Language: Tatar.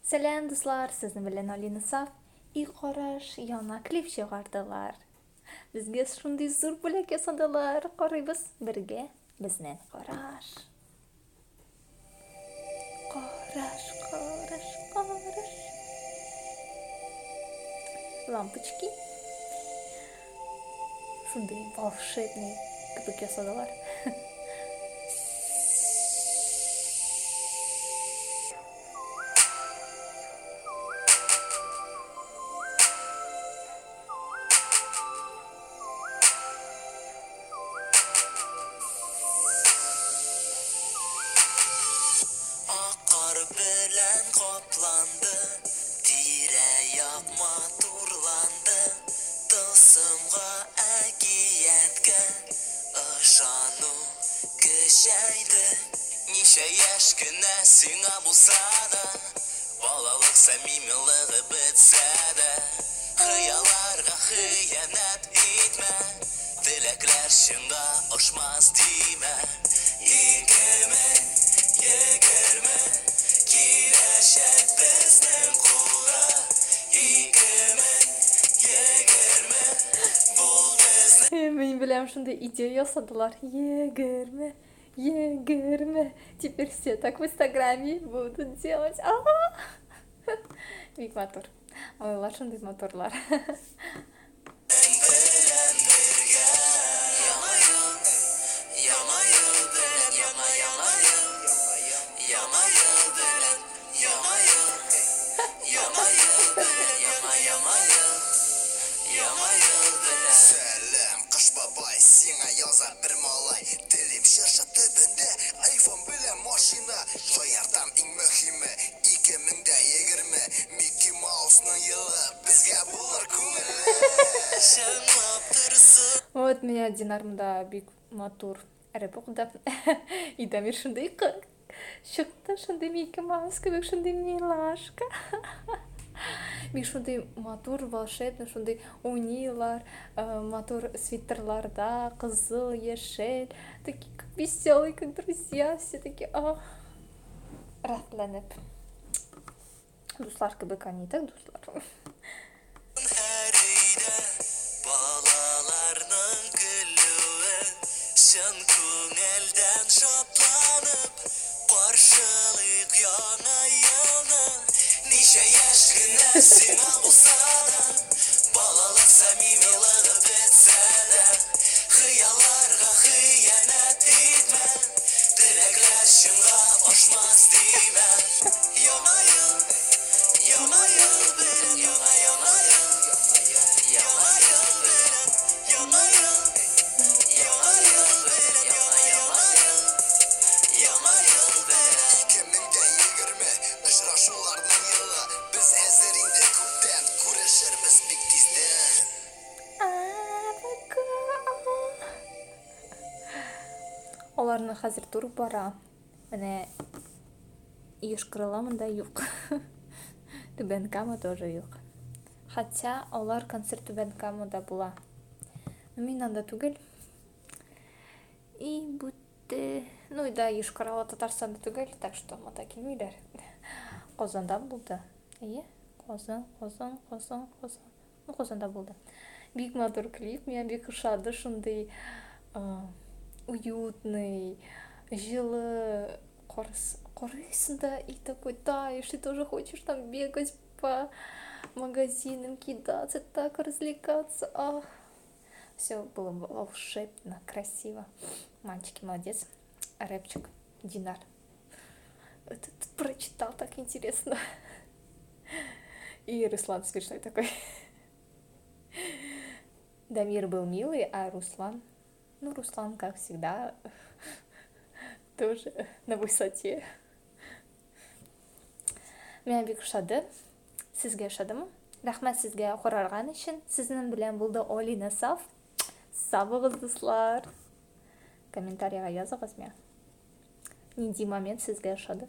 Сәлам, дуслар! Сезнең белән Алина Саф. И караш, яңа клип чыгардылар. Безгә шундый зур бүләк ясадылар. Карыйбыз бергә безнең караш. Караш, караш, караш. Лампочки. Шундый волшебный кебек ясадылар. Ак кар белән капланды, тирә-як матурланды. Тылсымга, әкияткә ышану көчәйде. Ничә яшь кенә сиңа булса да, балалык самимилыгы бетсә дә, хыялларга хыянәт итмә, теләкләр чынга ашмас димә. 2020, киләчәк безнең кулда. 2020, бул безнең. Мин беләм, шундый идея ясадылар. 20, 20. Теперь все так в Инстаграме будут делать. А-а-а. Бик матур. Алар шундый матурлар. Белән бергә. Яңа ел, яңа ел белән, яңа яңа ел, яңа ел белән, яңа ел, яңа ел белән, яңа яңа ел, яңа ел белән. Сәлам, Кыш бабай, сиңа яза бер малай. Телим чыршы төбендә айфон белән машина. Шаяртам, иң мөһиме 2020, Микки Маусның елы безгә булыр күңелле. Чыңлап торсын. Вот менә Динар монда бик матур рэп укыды. И Дамир шундый чыкты, шундый Микки Маус кебек, шундый милашка. Бик шундый матур, волшебный, шундый уйныйлар, матур свитерларда, кызыл, яшел, такие как веселые, как друзья, все такие, ах, рәхәтләнеп. Дуслар кебек они, так дуслар. Һәр өйдә балаларның көлүе, чын күңелдән шатланып, каршылыйк яңа елны. Ничә яшь кенә сиңа булса да, балалык самимилыгы бетсә дә, хыялларга хыянәт итмә, теләкләр чынга ашмас димә. Яңа ел, яңа ел белән, яңа яңа ел, яңа ел белән, яңа ел, яңа ел белән, яңа яңа ел, яңа ел белән. 2020, очрашуларның елы. Без әзер инде күптән, күрешербез бик тиздән. А, пока. Аларның хәзер тур бара. Менә Йошкар-Ола монда юк. Түбән Кама тоже юк. Хотя алар концерт Түбән Камада була. Но мин анда түгел. И бүтте. Ну и да, Йошкар-Ола Татарстанда түгел, так что монда килмиләр. Казанда булды. Әйе, Казан, Казан, Казан, Казан. Ну, Казанда булды. Бик матур клип, миңа бик ошады, шундый уютный, җылы. Карыйсың да и такой таешь, и тоже хочешь там бегать по магазинам, кидаться, так развлекаться. Ах, все было волшебно, красиво. Мальчики, молодец. Рэпчик, Динар. Этот прочитал так интересно. И Руслан смешной такой. Дамир был милый, а Руслан... Ну, Руслан, как всегда, тоже на высоте. Миңа бик ошады. Сезгә ошадымы? Рәхмәт сезгә карарган өчен. Сезнең белән булды Алина Саф. Сау булыгыз, дуслар. Комментарийга языгыз миңа. Нинди момент сезгә ошады?